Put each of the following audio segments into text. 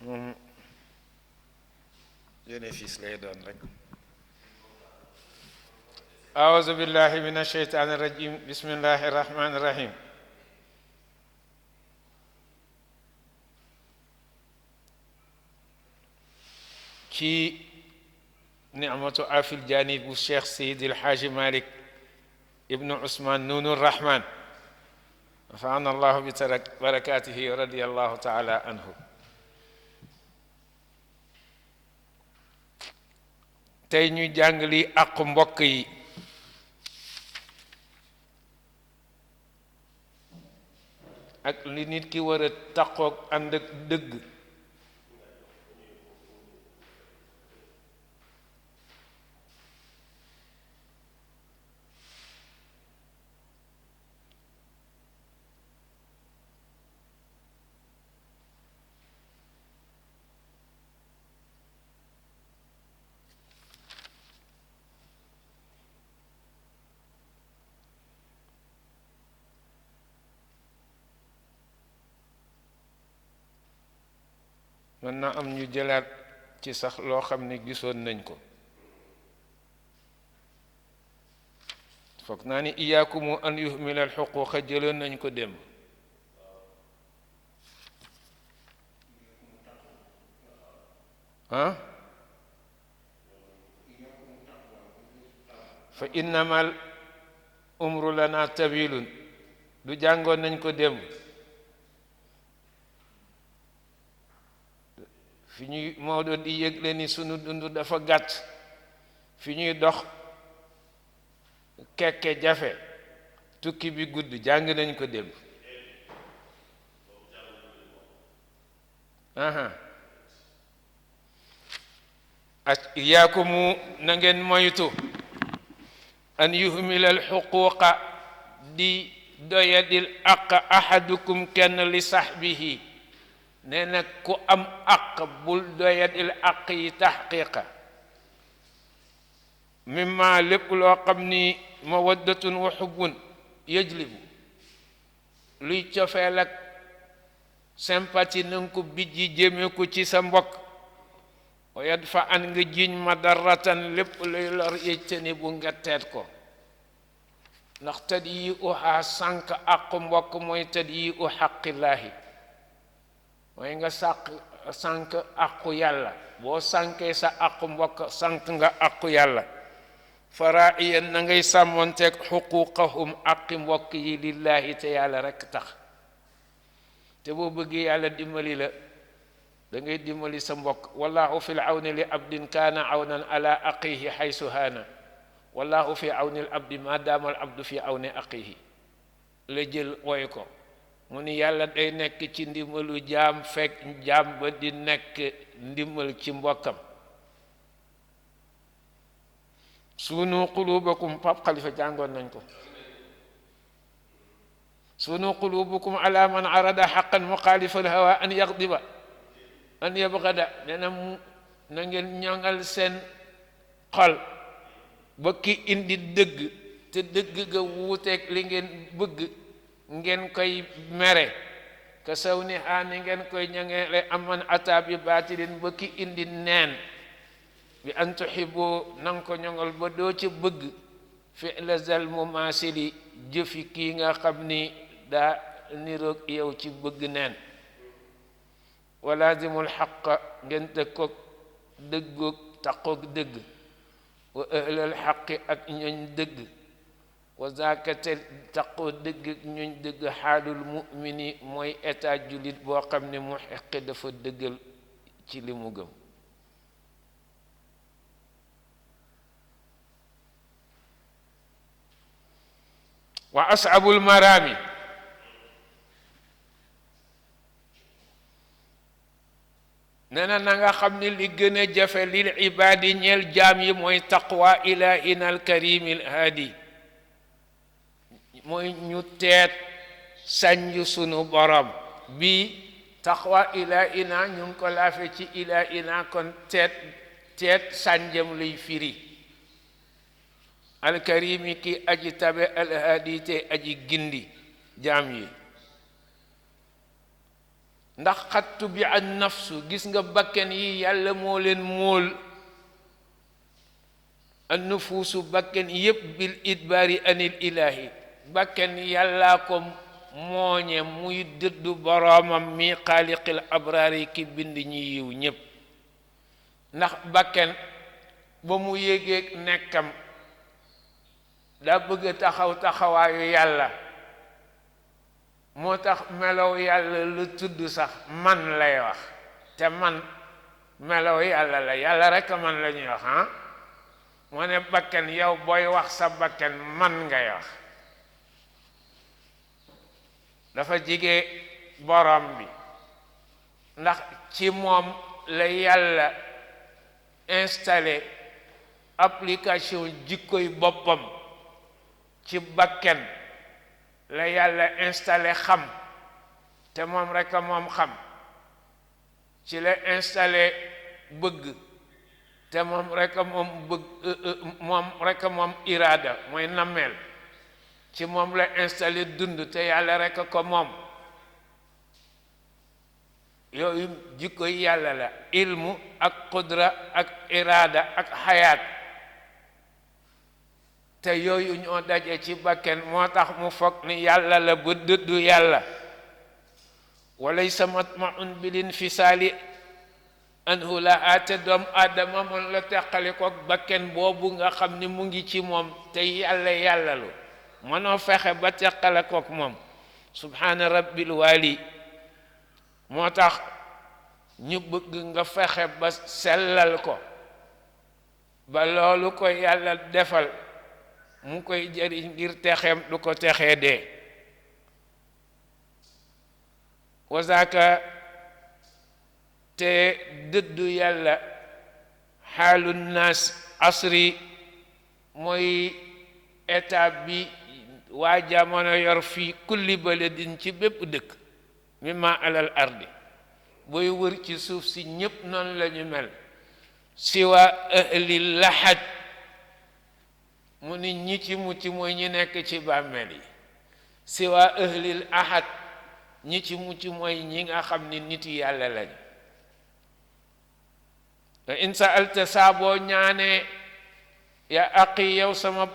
moom bénéfice lay doon rek. aouzu billahi min asheytaani rajim bismillahi rahmani rahim. ci nicmatu afil janib bu cheikh seydi alxaaji malik ibnu usman nunu rahman nafaana allahu bi barakatihi radiallahu taala anhu. tey ñu jàng li àqu mbokk yi. ak li nit ki war a taqoog ànd ak dëgg. mën na am ñu jëlaat ci sax loo xam ne gisoon nañ ko. foog naa ni iyaakumu an yuhmila al xuquqa jëloon nañ ko démb. ah fa innama al umru lana tabilun du jàngoon nañ ko démb. fi ñuy Maodo di yëgle ni sunu dund dafa gàtt. fi ñuy dox kekke jafe. tukki bi gudd jàng nañ ko démb. ak iyaakumu na ngeen moytu an yuhmila al xuquqa di doyadil aq ahadukum kenn li sahbihi. nee na ku am aq bul doyadil aq yi taxqiqa. mimma lépp loo xam ni mawaddatun wa xubbun yajlibu luy cofeel ak sympathie na nga ko bijji jëme ko ci sa mbokk. wa yadfa an nga jiñ madarratan lépp luy lor yëjtani bu nga teet ko. ndax tëd yi uxaa sànq aqu mbokk mooy tëd yi u xaqillaahi mooy nga sànq aqu yàlla. boo sànkee sa aqu mbokk sànq nga aqu yàlla. faraiyan na ngay sàmmonteeg xuquqahum aqi mbokk yi lillaahi te yàlla rekk tax. te boo bëggee yàlla dimbali la da ngay dimbali sa mbokk. wallahu fi l awni li abdin kaana awnan ala aqihi xaysu haana. wallahu fi awni l abdi ma daama al abdu fi awni aqihi la jël woy ko. mu ni yàlla day nekk ci ndimbalu jaam fekk jaam ba di nekk ndimbal ci mbokkam. sunu qulubakum Pap Xalifa jàngoon nañ ko. sunu qulubukum ala man arada xaqan muxaalifa alhawa an yaxdiba an yabgada. nee na ngeen ñoŋal seen xol ba ki indi dëgg te dëgg ga wuuteeg li ngeen bëgg ngeen koy mere. ka saw ni ni ngeen koy ñangele aman ata bi baatilin ba ki indi neen. bi an tuhibbu nanga ko ñoŋal ba doo ca bëgg fi'la zal mumaasili jëfi kii nga xam ni daa niroog yow ci bëgg neen. wa laazimul xaqa ngeen tëkkoog dëggoog taqoog dëgg. wa ahlal xaqi ak ñooñ dëgg. wa zaakate taqoo dëgg ak ñooñ dëgg xaalul mumini mooy état jullit boo xam ne mu xeqi dafa dëggal ci li mu gëm. wa ashabul marami nee na nga xam ni li gën a jafe lil ibaadi ñeel jaam yi mooy taqwa ilahina al karimil haadi. mooy ñu teet sànj sunu borom bi. taqwa ilahina ñu ngi ko laafe ci ilahina kon teet sànjam luy firi. alkarimi ki aji tabe alhaadi te aji gindi jaam yi. ndax xattu bi an nafsu gis nga bakken yi yàlla moo leen móol an nufuusu bakken yépp bil idbaari anil ilahi bakken yàllaa ko mooñe muy dëddu boroomam mi xaaliqil abraari ki bind ñi yiw ñépp ndax bakken ba mu yégeeg nekkam daa bëgg taxaw taxawaayu yàlla moo tax melow yàlla lu tudd sax man lay wax te man melow yàlla la yàlla rekk man la ñuy wax moo ne bakken yow booy wax sa bakken man ngay wax dafa jige borom bi ndax ci moom la yàlla installé application jikkoy boppam ci bakken la yàlla installé xam te moom rekk moom xam ci la installé bëgg te moom rekk moom bëgg moom rekk moom iraada mooy nammeel ci moom la installé dund te yàlla rekk ko moom yooyu jikko yàlla la ilmu ak qudra ak iraada ak xayaat te yooyu ñoo daje ci bakken moo tax mu foog ni yàlla la ba dëddu yàlla walaysa matmaun bil infisaali anhu la ate doom aadama mën la teqali kook bakken boobu nga xam ni mu ngi ci moom te yàlla yàlla lu mënoo fexe ba teqale kook moom subhaana rabbil waali moo tax ñu bëgg nga fexe ba sellal ko ba loolu ko yàlla defal mu koy jëriñ ngir texeem du ko texee dee wazaaka te dëddu yàlla xaalu naas asri mooy état bi waa jamono yor fii kulli baladin ci bépp dëkk mimma alal ardi booy wër ci suuf si ñépp noonu la ñu mel siwa ahli lahad mu ni ñi ci mucc mooy ñi nekk ci bàmmeel yi siwa ahlil ahad ñi ci mucc mooy ñi nga xam ni nit yàlla lañ te in sa'alta saa boo ñaanee ya aqi yow sama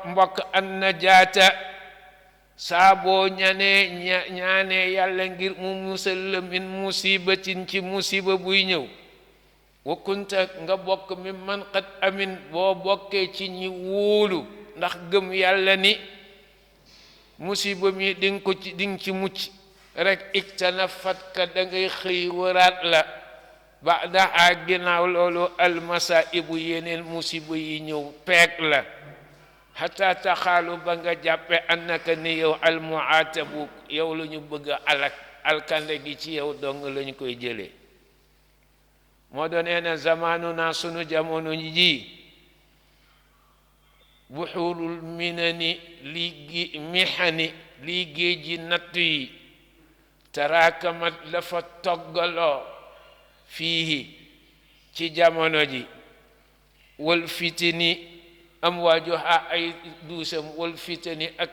mbokk an najaata saa boo ñaanee yàlla ngir mu musal la min musibatin ci musiba buy ñëw wa kunta nga bokk mi man qad amin boo bokkee ci ñi wóolu ndax gëm yàlla ni musiba mi dinga ci mucc rek iktanafat ka da ngay xëy wëraat la baada a ginnaaw loolu almasaibu yeneen musiba yi ñëw peeg la xata taxaalu ba nga jàppe annaka ni yow almuatabu yow la ñu bëgg a alak alkande gi ci yow dong lañu koy jëlee moo doon nee na zamanu naa sunu jamono ji buxurul minani mihani lii géej ji natt yi taraakamat la fa toggaloo fii ci jamono ji wal fitini am waajoxa ay duusam wal fitini ak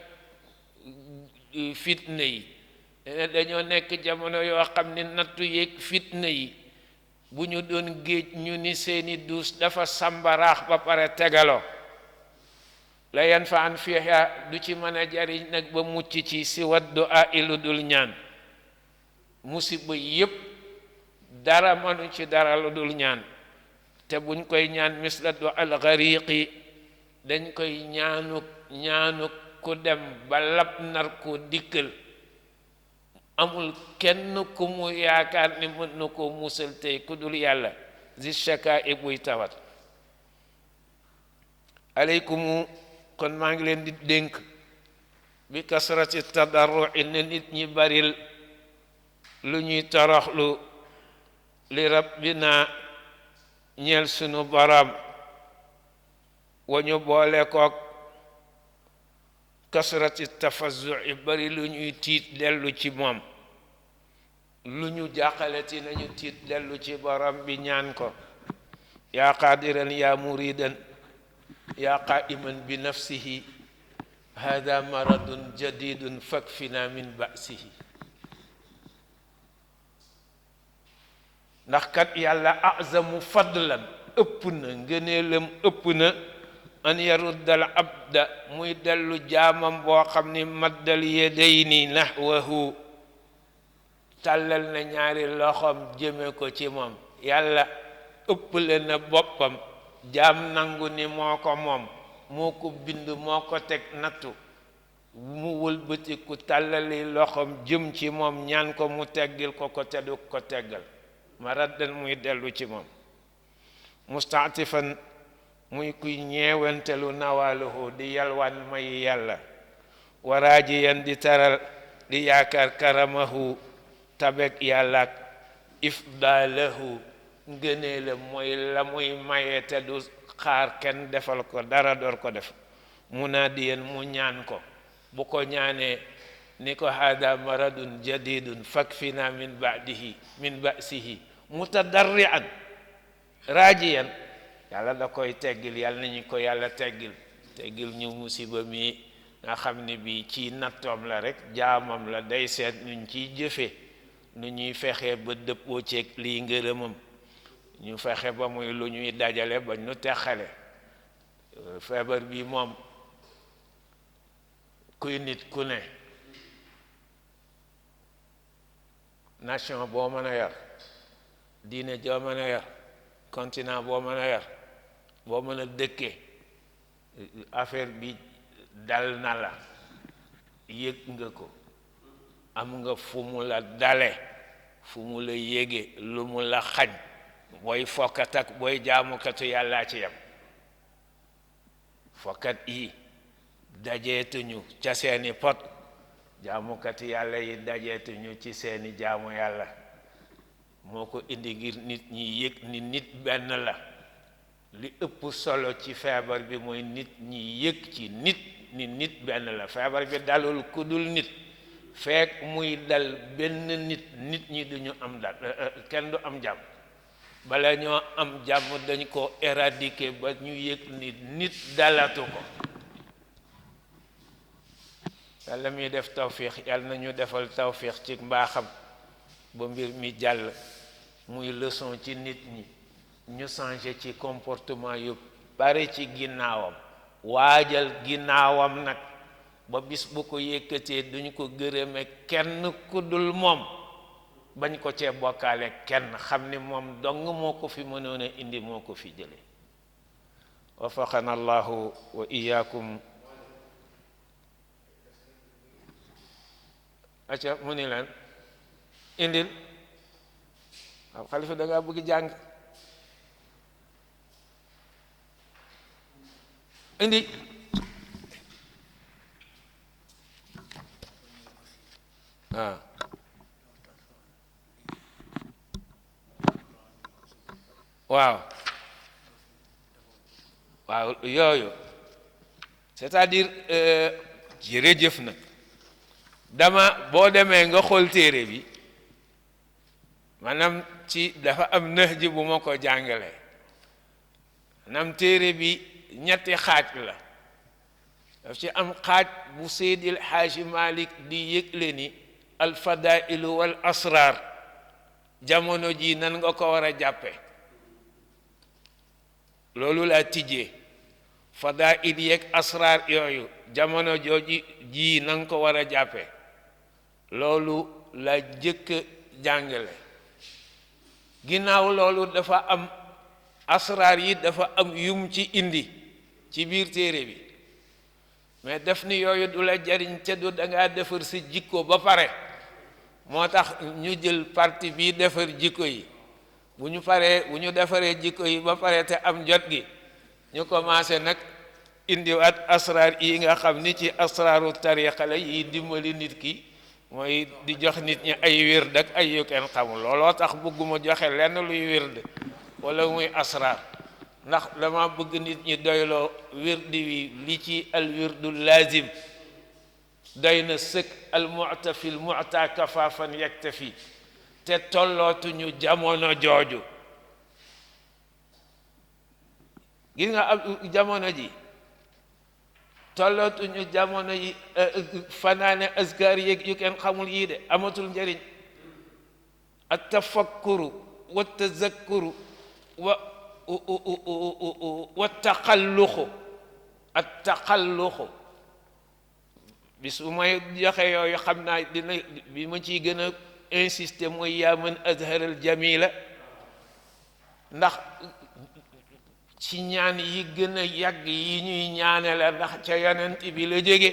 fitna yi dañoo nekk jamono yoo xam ne nattu yeeg fitna yi bu ñu doon géej ñu ni seeni duus dafa sambaraax ba pare tegaloo la yan fa an fiha du ci mën a jariñ nag ba mucc ci si waddu a ilu dul ñaan musiba yépp dara mënu ci dara lu dul ñaan te buñ koy ñaan misla du alxariqi dañ koy ñaanu ku dem ba lab nar ko dikkal amul kenn ku mu yaakaar ni mën na koo musal tey ku dul yàlla zi shaka i buy tawat aleykumu kon maa ngi leen di dénk bi kasrati tadarru'i ne nit ñi baril lu ñuy toroxlu li rabbina ñeel sunu borom wa ñu boole kook kasrati tafazzu'i bari lu ñuy tiit dellu ci moom lu ñu jàqaleti nañu tiit dellu ci borom bi ñaan ko yaa qaadiran yaa muridan yaa qaa'iman bi nafsihi hada maradun jadidun fakfina min ba'sihi ndax kat yàlla azamu fadlan ëpp na ngëneelam ëpp na an yaruddal abda muy dellu jaamam boo xam ni maddal yadayni nahwahu tàllal na ñaari loxoom jëme ko ci moom yàlla ëpple na boppam jaam nangu ni moo ko moom moo ko bind moo ko teg nattu mu wëlbatiku tàllali loxoom jëm ci moom ñaan ko mu teggil ko ko te du ko teggal ma raddan muy dellu ci moom mustaatifan muy kuy ñeewantelu nawaaluhu di yalwaan may yàlla waraajiyan di taral di yaakaar karamahu tabek yàlla ak ifdaalahu ngëneelam mooy la muy maye te du xaar kenn defal ko dara door ko def munaadiyan mu ñaan ko bu ko ñaanee ni ko hada maradun jadidun fakfina min ba'sihi mutadarrian raajiyan yàlla da koy teggil yàlla nañu ko yàlla teggil ñu musiba mi nga xam ne bi ci nattoom la rek jaamam la day seet nuñ ciy jëfe nu ñuy fexe ba dëppoo ceeg lii ngërëmam ñu fexe ba muy lu ñuy dajale ba ñu texale feebar bi moom kuy nit ku ne nation boo mën a yor diine joo mën a yor continent boo mën a yor boo mën a dëkke affaire bi dal na la yëg nga ko am nga fu mu la dale fu mu la yége lu mu la xañ booy fokkat ak booy jaamukatu yàllaa ci yam fokkat yi dajeetuñu ca seeni pot jaamukati yàlla yi dajeetuñu ci seeni jaamu yàlla moo ko indi ngir nit ñi yëg ni nit benn la li ëpp solo ci feebar bi mooy nit ñi yëg ci nit ni nit benn la feebar bi dalul ku dul nit fekk muy dal benn nit ñi duñu am dal kenn du am jàmm bala ñoo am jàmm dañ ko éradiquer ba ñu yëg ni nit dalatu ko yàlla muy def tawfiix yàlla nañu defal tawfiix ci mbaaxam ba mbir mi jàll muy leçon ci nit ñi ñu changer ci comportement yu bari ci ginnaawam waajal ginnaawam nag ba bis bu ko yëkkatee duñ ko gërëme kenn ku dul moom bañ ko cee bokkaale kenn xam ni moom dong moo ko fi mënoon a indi moo ko fi jële wafaqana allahu wa iyaakum acca mu ni leen indil waaw xalifa da ngaa bëgg jàng indi waaw yooyu c'est-à-dire jërëjëf nag dama boo demee nga xool téere bi maanaam ci dafa am nëx ji bu ma ko jàngale maanaam téere bi ñetti xaaj la daf ci am xaaj bu Seydil Haaji Malik di yëgle ni alfadailu wal asrar jamono ji nan nga ko war a jàppe loolu laa tijjee fadail yeeg asrar yooyu jamono jooji ji nan ko war a jàppe loolu la jëkk jàngale ginnaaw loolu dafa am asrar yi dafa am yum ci indi ci biir téere bi mais def ni yooyu du la jariñ te du dangaa defar sa jikko ba pare moo tax ñu jël parti bii defar jikko yi bu ñu defaree jikko yi ba pare te am jot gi ñu commencé nag indiwaat asrar yi nga xam ni ci asraru tariqa la yi dimbali nit ki mooy di jox nit ñi ay wird ak ay yu kenn xamul looloo tax bëgguma joxe lenn luy wird wala muy asrar ndax dama bëgg nit ñi doyloo wirdi wi li ci al wirdu lazim doy na sëkk al mu'tafi al mu'ta kafaafan yaktafi te tollootuñu jamono jooju gis nga ab jamono ji tollootuñu jamono yi fanaane askar yeeg yu kenn xamul yii de amatul njëriñ at tafakkuru wa tazakkuru wa taqalluxu ak taqalluxu bis bu may joxe yooyu xam naa dina bi ma ciy gën a insister mooy yaa man azharal jamila ndax ci ñaan yi gën a yàgg yi ñuy ñaane la ndax ca yonent bi la jóge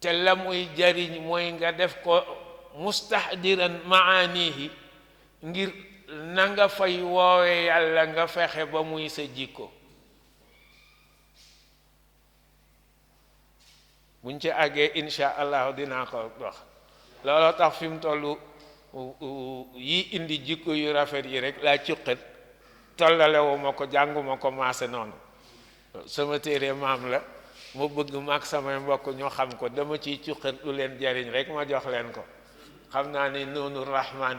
te la muy jariñ mooy nga def ko mustahdiran maanihi ngir na nga fay woowe yàlla nga fexe ba muy sa jikko buñ ci àggee insha allahu dinaa ko wax looloo tax fi mu toll yi indi jikko yu rafet yi rek laa cuqat tollalewu ma ko jànguma ko maase noonu sama téere maam la ma bëgg maag samay mbokk ñoo xam ko dama ciy cuqat lu leen jariñ rek ma jox leen ko xam naa ni noonu rahman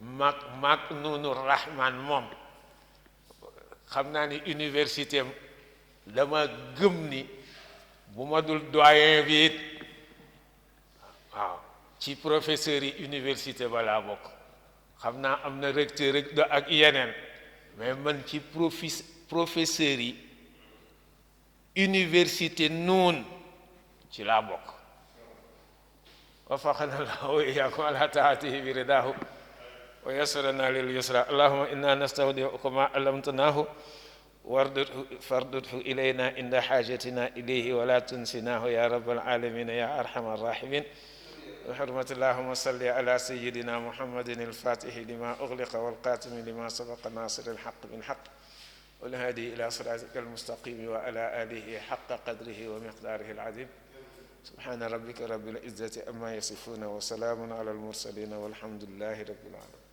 maag noonu rahman moom xam naa ni université am dama gëm ni bu ma dul doyen bi it waaw ci professeurs yi université balaa bokk xam naa am na recteur ak yeneen mais man ci professeurs yi université noon ci laa bokk وفقنا الله وإياكم على طاعته برداه ويسرنا لليسرى اللهم إنا نستودعك ما علمتناه فاردده إلينا عند حاجتنا إليه ولا تنسناه يا رب العالمين يا أرحم الراحمين بحرمة اللهم صل على سيدنا محمد الفاتح لما أغلق والقاتم لما سبق ناصر الحق بالحق والهادي إلى صراطك المستقيم وعلى آله حق قدره ومقداره العظيم سبحان ربك رب العزة أما يصفون وسلام على المرسلين والحمد لله رب العالمين.